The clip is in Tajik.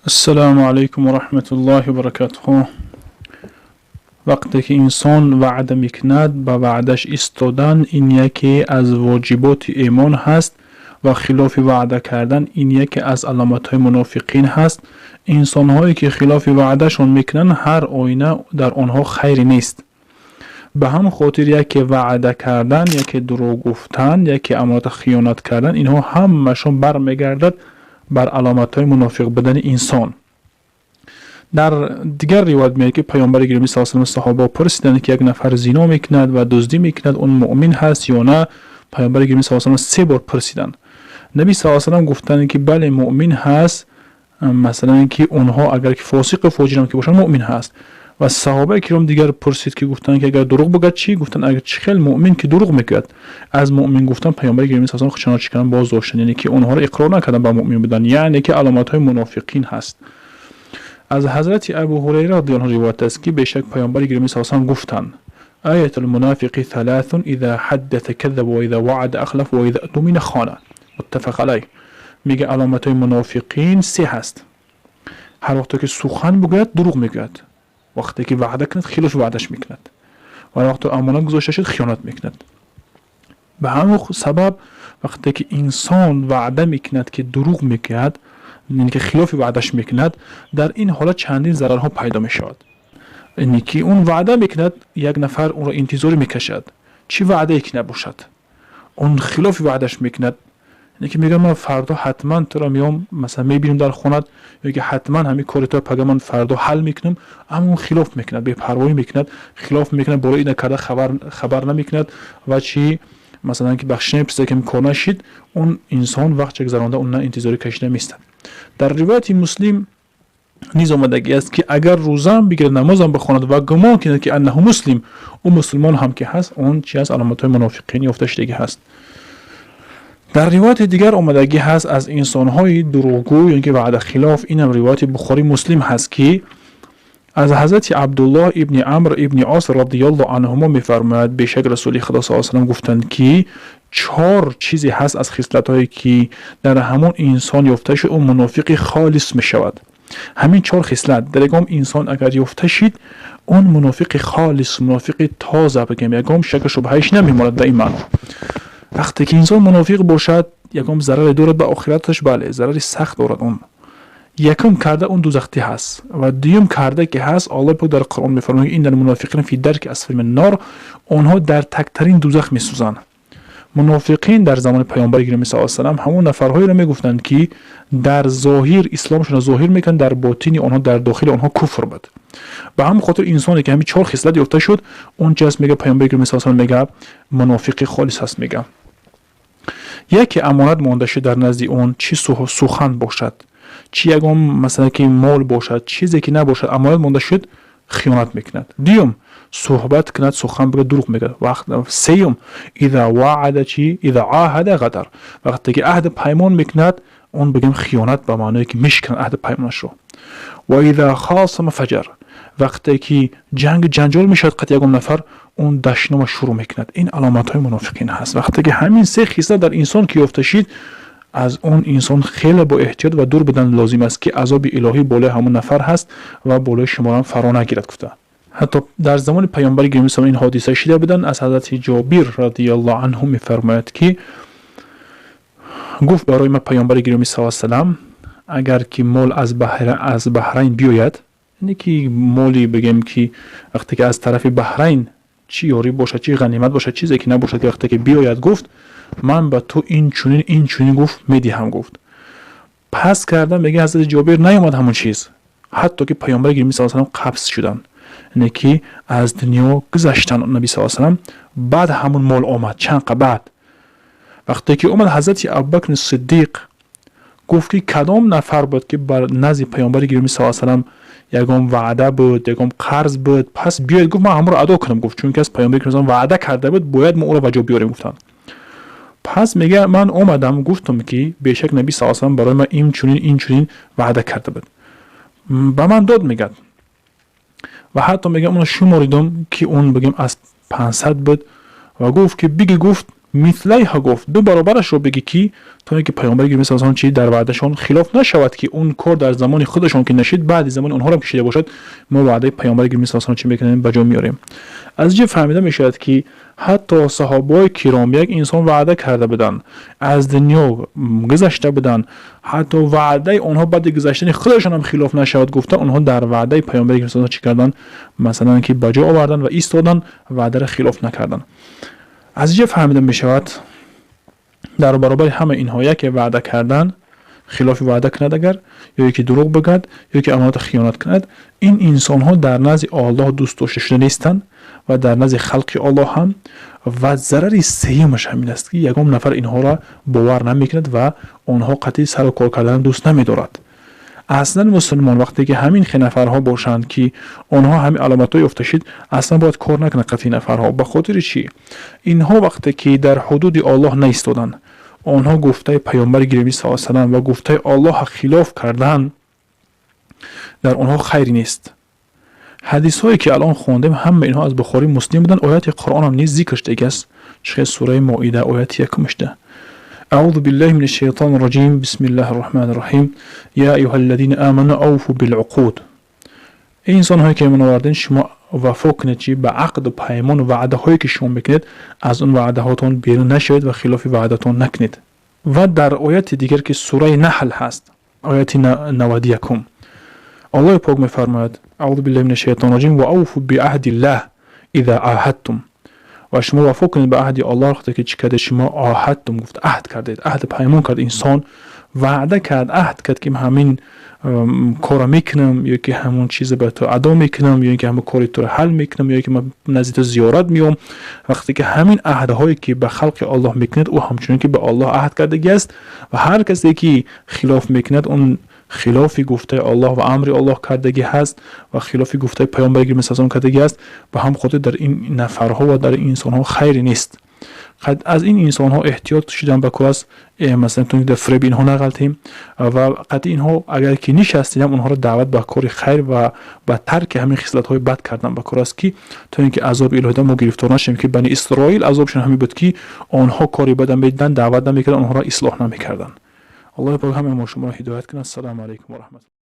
Ассалому алайкум ва раҳматуллоҳи ва баракатуҳ. Вақте ки инсон ваъда мекунад, ба ваъдаш истодан ин яке аз воҷиботи имон ҳаст ва хилофи ваъда кардан ин яке аз аломатҳои мунофиқин ҳаст. Инсонҳое ки хилофи ваъдашон мекунанд, ҳар оина дар онҳо хайре нест. Ба ҳамон хотир яке ваъда кардан, яке дурӯғ гуфтан, яке амоната хиёнат кардан, инҳо ҳамашон бармегардад бар аломатҳои мунофиқ будани инсон. Дар дигар ривоят меояд, ки паёмбари гиромӣ саллаллоҳу алайҳи васаллам саҳобаҳо пурсиданд, ки як нафар зино мекунад ва дуздӣ мекунад, он муъмин ҳаст ё на? Паёмбари гиромӣ саллаллоҳу алайҳи васаллам се бор пурсиданд. Наби саллаллоҳу алайҳи васаллам гуфтанд, ки бале, муъмин ҳаст. Масалан, ки онҳо агар ки фосиқу фоҷирам ки бошанд, муъмин ҳаст. Ва саҳобаи киром дигар пурсид, ки гуфтанд, ки агар дурӯғ бигӯяд чӣ? Гуфтанд, агар чӣ хел муъмин ки дурӯғ мегӯяд? Аз муъмин гуфтан паёмбари гиромӣ саллаллоҳу алайҳи васаллам чӣ карданд? Боз доштанд, яъне ки онҳоро иқрор накарданд ба муъмин будан, яъне ки аломатҳои мунофиқин ҳаст. Аз ҳазрати Абу Ҳурайра радиаллоҳу анҳу ривоят аст, ки бешак паёмбари гиромӣ саллаллоҳу алайҳи васаллам гуфтанд: آية المنافق ثلاث: إذا حدث كذب، وإذا وعد أخلف، وإذا اؤتمن خان. متفق عليه. میگه علامت منافقین سه هست: هر وقت که سخن بگوید، دروغ میگوید. وقتی که وعده کند، خلاف وعدش میکند و وقتی امانت گذاشته شد، خیانت میکند. به همون سبب وقتی که انسان وعده میکند که دروغ میگوید، یعنی که خلاف وعدش میکند، در این حالت چندین ضررها پیدا میشود. یعنی که اون وعده میکند، یک نفر اون را انتظار میکشد، چی وعده ای که نباشد، اون خلاف وعدش میکند. یعنی که میگه من فردا حتما تو را میام مثلا میبینم در خونت، یا که حتما همین کار تو پگه من فردا حل میکنم، اما اون خلاف میکند، بی پروایی میکند، خلاف میکند، برای این کرده خبر نمیکند و چی مثلا که بخشش نمیپرسه که کار نشید. اون انسان وقت گذرانده، اون نه انتظاری کشیده میستد. در روایت مسلم نیز آمدگی است که اگر روزم بگیرد، نمازم بخواند و گمان کند که انه مسلم، او مسلمان هم که هست، اون چی از علامت های منافقین یافته شدگی هست. در روایت دیگر آمدگی هست از انسانهای دروغگو، یعنی که وعده خلاف. اینم روایت بخاری مسلم هست که از حضرت عبدالله ابن عمرو ابن عاص رضی الله عنهما میفرماید: بیشک رسول خدا صلی الله علیه و گفتند که چهار چیزی هست از خصلت هایی که در همون انسان یافته شد، اون منافق خالص می شود. همین چهار خصلت در یگام انسان اگر یافته شد، اون منافق خالص، منافق تازه بگیم، یگام شک شبهش نمیماند. در این معنا وقتی که انسان منافق باشد، یگام ضرر دارد به آخرتش؟ بله، ضرر سخت دارد. اون یکم کرده اون دوزختی هست و دویم کرده که هست، الله پاک در قرآن میفرماید: إن المنافقين في الدرك الأسفل من النار. آنها در تکترین دوزخ میسوزند. منافقین در زمان پیامبر گرامی صلی الله علیه و همون نفرهایی را میگفتند که در ظاهر اسلامشون را ظاهر میکنن، در باطن آنها، در داخل آنها کفر بود. به همون خاطر انسانی که همین چهار خصلت یافته شد، اون چیز میگه پیامبر گرامی صلی الله علیه و میگه منافق خالص هست. میگه یکی امانت مانده شد در نزد اون، چی سخن باشد، چی یگان مثلا که مال باشد، چیزی که نباشد، امانت مانده شد، خیانت میکند. دوم، صحبت کند، سخن بگه، دروغ میگه. وقت سیوم، اذا وعد چی؟ اذا عاهد غدر. وقتی که عهد پیمان میکند، اون بگم خیانت به معنی که میشکن عهد پیمانش رو. و اذا خاصم فجر. وقتی که جنگ جنجال میشد قط یگان نفر، اون دشنام شروع میکند. این علامت های منافقین هست. وقتی که همین سه خصلت در انسان که یافته شید، از اون انسان خیلی با احتیاط و دور بدن لازم است که عذاب الهی بالای همون نفر هست و بالای شما هم فرا نگیرد گفته. حتی در زمان پیامبر گرامی این حادثه شده بودن. از حضرت جابر رضی الله عنه میفرماید که گفت برای ما پیامبر گرامی صلی الله علیه و اگر که مال از بحرین بیاید، یعنی که مالی بگیم که وقتی که از طرف بحرین چی یاری باشد، چی غنیمت باشد، چیزی که نباشد، که وقتی که بیاید، گفت من به تو این چونین این چونین گفت میدهم. گفت پس کردم. میگه حضرت جابر نیامد همون چیز، حتی که پیامبر گرامی صلی الله علیه و قبض شدن، یعنی که از دنیا گذشتن نبی صلی الله علیه و بعد همون مال آمد. چند بعد وقتی که اومد، حضرت ابوبکر صدیق گفت که کدام نفر بود که بر نزد پیامبر گرامی صلی الله علیه و یگام وعده بود، یگام قرض بود؟ پس بیاید، گفت من همون رو ادا کنم. گفت چون که از پیامبر گرامی وعده کرده بود، باید ما او رو بجا بیاریم گفتن. پس میگه من اومدم گفتم که بیشک نبی صلی الله علیه و برای من این چنین این چنین وعده کرده بود، به من داد. میگه و حتی میگه اونو شماریدم که اون بگیم از 500 بود و گفت که بگی گفت Мислайҳа гуфт, ду баробарашро бигӣ, ки то ин ки паёмбари гиромӣ саллаллоҳу чи дар ваъдашон хилоф нашавад, ки он кор дар замони худашон ки нашид, баъди замони онҳоро кашида бошад, мо ваъдаи паёмбари гиромӣ саллаллоҳу чи мекунем, ба ҷо меорем. Аз ҷо фаҳмида мешавад, ки ҳатто саҳобаҳои киром як инсон ваъда карда буданд, аз дунё гузашта буданд, ҳатто ваъдаи онҳо баъди гузаштани худашон ҳам хилоф нашавад гуфта, онҳо дар ваъдаи паёмбари гиромӣ саллаллоҳу чӣ карданд? Масалан, ки ба ҷо оварданд ва истоданд, ваъдаро хилоф накарданд. Аз ҷо фаҳмида мешавад, дар баробари ҳама инҳо, яке ваъда кардан, хилофи ваъда кунад агар, ё ки дурӯғ бигӯяд, ё ки амоната хиёнат кунад, ин инсонҳо дар назди Оллоҳ дӯст дошта шуда нестанд ва дар назди халқи Оллоҳ ҳам. Ва зарари сеюмаш ҳамин аст, ки ягон нафар инҳоро бовар намекунад ва онҳо қатъи сару кор кардан дӯст намедорад. Аслан мусулмон вақте ки ҳамин хел нафарҳо бошанд, ки онҳо ҳамин аломатҳо ёфта шид, аслан бояд кор накунад қатъи нафарҳо. Ба хотири чӣ? Инҳо вақте ки дар ҳудуди Оллоҳ наистоданд, онҳо гуфтаи паёмбари гиромӣ саллаллоҳу салам ва гуфтаи Оллоҳа хилоф кардан, дар онҳо хайре нест. Ҳадисҳое ки алон хондем, ҳама инҳо аз Бухорӣ, Муслим буданд. Ояти Қуръонам низ зикр шудагиаст, чӣ хел сураи Моида, ояти якумашда: أعوذ بالله من الشيطان الرجيم، بسم الله الرحمن الرحيم، يا أيها الذين آمنوا أوفوا بالعقود. Эй инсонҳое ки имон овардед, шумо вафо кунед чи ба ақду паймону ваъдаҳое ки шумо мекунед, аз он ваъдаҳотон берун нашавед ва хилофи ваъдатон накунед. Ва дар ояти дигар, ки сураи Наҳл ҳаст, ояти 91-ум, Аллоҳи пок мефармояд: أعوذ بالله من الشيطان الرجيم، وأوفوا بعهد الله إذا عاهدتم. Ва шумо вафо кунед ба аҳди Аллоҳ, вақте ки чӣ кардед шумо? عاهدتم гуфт, аҳд кардед, аҳд паймон кард. Инсон ваъда кард, аҳд кард, ки ҳамин корро мекунам, ё ки ҳамон чиза ба ту адо мекунам, ё ки ҳамон кори туро ҳал мекунам, ё ки ман назди ту зиёрат меом. Вақте ки ҳамин аҳдҳое ки ба халқи Аллоҳ мекунад, ӯ ҳамчунон ки ба Аллоҳ аҳд кардагиаст. Ва ҳар касе ки хилоф мекунад, он хилофи гуфтаи Аллоҳ ва амри Аллоҳ кардагӣ ҳаст ва хилофи гуфтаи паёмбари гиромӣ саллаллоҳу кардагӣ аст. Ба ҳам хотир дар ин нафарҳо ва дар ин инсонҳо хайре нест. Аз ин инсонҳо эҳтиёт шудан ба кор аст, масалан, то дар фиреби инҳо нағалтем. Ва қатъи инҳо агар ки нишастем, онҳоро даъват ба кори хайр ва ба тарки ҳамин хислатҳои бад кардан ба кор аст, ки то ин ки азоби илоҳида мо гирифтор нашавем, ки Бани Исроил азобшон ҳамин буд, ки онҳо кори бада медиданд, даъват намекарданд, онҳоро ислоҳ намекарданд. Аллоҳи пок ҳамаи мо шуморо ҳидоят кунад. Ассалому алайкум ва раҳматуллоҳ.